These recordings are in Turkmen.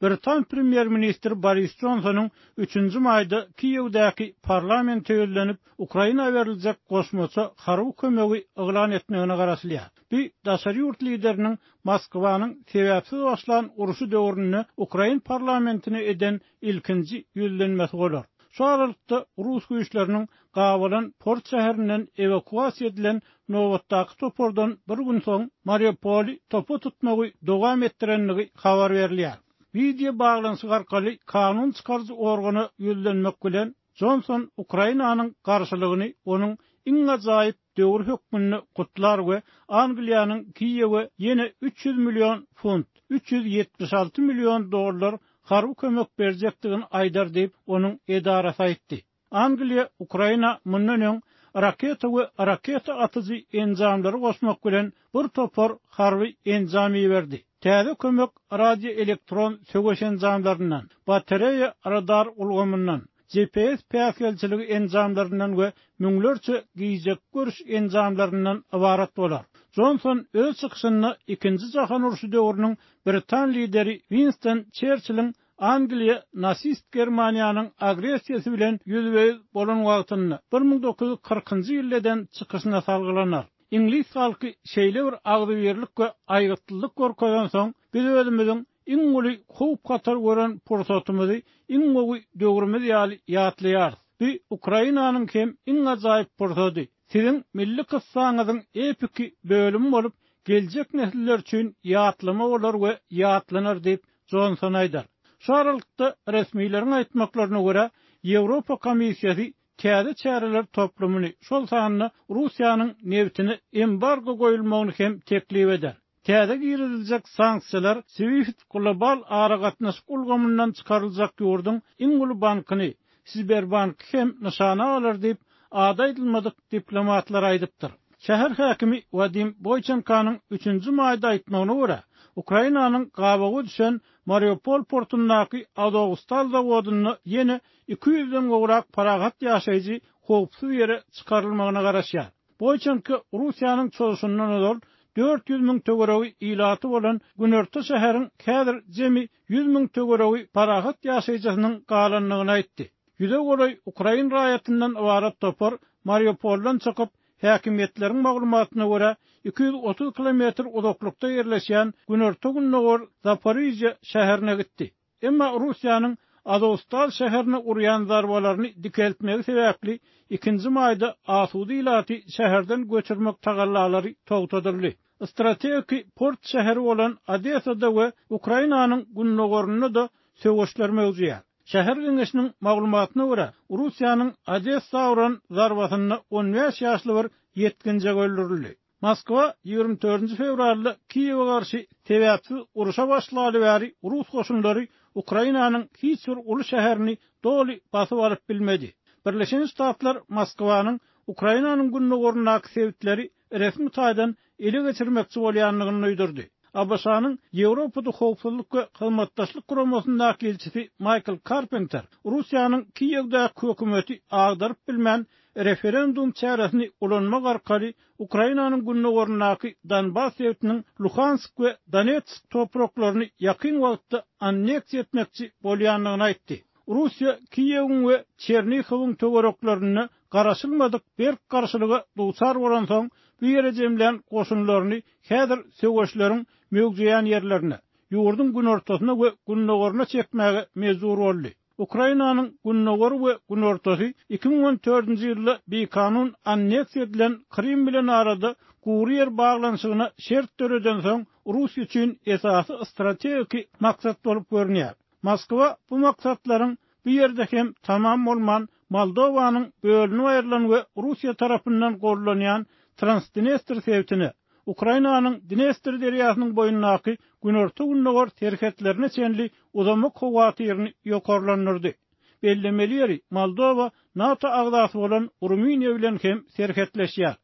Britan premýer-ministri Boris Jonsonyň üçünji maýda Kiýewdäki parlamente ýüzlenip, Ukraina beriljek goşmaça harby kömegi yglan etmegine garaşylýar. Bu daşary ýurt lideriniň Moskwanyň sebäpsiz başlan urşy döwründe ukrain parlamentine eden ilkinji ýüzlenmesi bolar. Şu aralykda, rus güýçleriniň gabalan port şäherinden ewakuasiýa edilen nobatdaky topardan bir gün soň Mariupoly topa tutmagy dowam etdirendigi habar berilýär. Wideo baglanyşyk arkaly kanun çykaryjy organa ýüzlenmek bilen, Jonson Ukrainanyň garşylygyny onuň iň ajaýyp döwri hökmünde gutlar we Angliýanyň Kiýewe ýene 300 million funt, 376 million dollar, harby kömek berjekdigini aýdar diýip, onuň edarasy aýtdy. Angliýa Ukraina mundan öň raketa we raketa atyjy enjamlary goşmak bilen bir topar harby enjam iberdi. Täze kömek radioelektron söweş enjamlaryndan, batareýa radar ulgamyndan, GPS päsgelçiligi enjamlaryndan we müňlerçe gijeki görüş enjamlaryndan ybarat bolar. Jonson öz çykyşynda Ikinji jahan urşy döwrüniň britan lideri Winston Çerçilliň Angliýa nasist Germaniýanyň agressiýasy bilen ýüzbe-ýüz bolan wagtynda, 1940-njy ýylda eden çykyşyna salgylanar. Iňlis halky şeýle bir agzybirlik we aýgytlylyk görkezensoň, biz özümiziň iň uly howp-hatar gören pursatymyzy iň gowy döwrümiz ýaly ýatlaýarys. Bu Ukrainanyň hem iň ajaýyp pursady, siziň milli kyssaňyzyň epiki bölümi bolup, geljek nesiller üçin ýatlama bolar we ýatlanar diýip, Jonson aýdar. Şu aralykda, resmileriň aýtmaklaryna görä, Ýewropa Komissiýasy täze çäreler toplumyny, şol sanda Russiýanyň nebtine embargo goýulmagyny hem teklip eder. Täze giriziljek sanksiýalar SWIFT global aragatnaşyk ulgamyndan çykaryljak ýurduň iň uly bankyny, Sberbanky hem nyşana alar diýip, ady aýdylmadyk diplomatlar aýdypdyr. Şäher häkimi Wadim Boýçenkonyň üçünji maýda aýtmagyna görä, Ukrainanyň gabawa düşen Mariupol portundaky Azowstal zawodynda ýene 200-den gowrak parahat ýaşaýjy howpsuz ýere çykarylmagyna garaşýar. Boýçenko Russiýanyň çozuşyndan ozal 400 müň töweregi ilaty bolan günorta şäheriň häzir jemi 100 müň töweregi parahat ýaşaýjysynyň galandygyny aýtdy. Ýüze golaý ukrain raýatyndan ybarat topar Mariupoldan çykyp, häkimiýetleriň maglumatyna görä, 230 kilometr uzaklykda ýerleşýän günorta-gündogar Zaporižýa şäherine gitdi. Emma Russiýanyň Azowstal şäherine urýan zarbalaryny dikeltmegi sebäpli ikinji maýda asuda ilaty şäherden göçürmek tagallalary togtadyldy. Strategiki port şäheri bolan Odesada we Ukrainanyň gündogarynda-da söweşler möwjeýär. Şäher geňeşiniň maglumatyna görä, Russiýanyň Odessa uran zarbasynda 15 ýaşly bir ýetginjek öldürildi. Moskwa 24-nji fewralda Kiýewe garşy sebäpsiz urşa başlaly bäri rus goşunlary Ukrainanyň hiç bir uly şäherini doly basyp alyp bilmedi. Birleşen Ştatlar Moskwanyň Ukrainanyň gündogaryndaky sebitleri resmi taýdan ele geçirmekçi bolýandygyny duýdurdy. ABŞ-nyň Ýewropada Howpsuzlyk we Hyzmatdaşlyk Guramasyndaky ilçisi Maýkl Karpenter Russiýanyň Kiýewdäki hökümeti agdaryp bilmän referendum çäresini ulanmak arkaly Ukrainanyň gündogaryndaky Donbas sebitiniň Luhansk we Donetsk topraklaryny ýakyn wagtda anneksiýa etmekçi bolýandygyny aýtdy. Russiýa Kiýewiň we Çernihowyň töwereklerinde garaşylmadyk berk garşylyga duçar bolansoň, bu ýere jemlän goşunlaryny häzir söweşleriň möwjeýän ýerlerine, ýurduň günortasyna we gündogaryna çekmäge mejbur boldy. Ukrainanyň gündogary we günortasy 2014-nji ýylda bikanun anneksiýa edilen Krym bilen arada gury ýer baglanyşygyna şert döredensoň, Russiýa üçin esasy strategiki maksat bolup görünýär. Moskwa bu maksatlaryň bu ýerde hem tamam bolman, Moldowanyň bölünip aýrylan we Russiýa tarapyndan gollanýan Transdnestr sebitine, Ukrainanyň Dnestr derýasynyň boýundaky günorta-gündogar serhetlerine çenli uzamak howatyryny ýokarlandyrdy. Bellemeli ýeri, Moldowa NATO agzasy bolan Rumyniýa bilen hem serhetleşýär.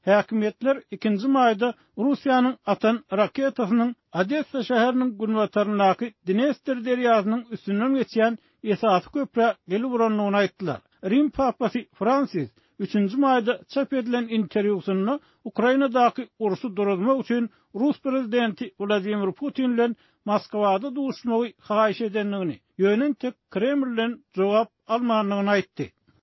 Häkimiýetler ikinji maýda Russiýanyň atan raketasynyň Odessa şäheriniň günbataryndaky Dnestr derýasynyň üstünden geçýän esasy köprä gelip urandygyny aýtdylar. Rim papasy Fransis üçünji maýda çap edilen interwýusynda Ukrainadaky urşy duruzmak üçin rus prezidenti Wladimir Putin bilen Moskwada duşmagy haýyş edendigini, ýöne entek Kremlden jogap almandygyny aýtdy.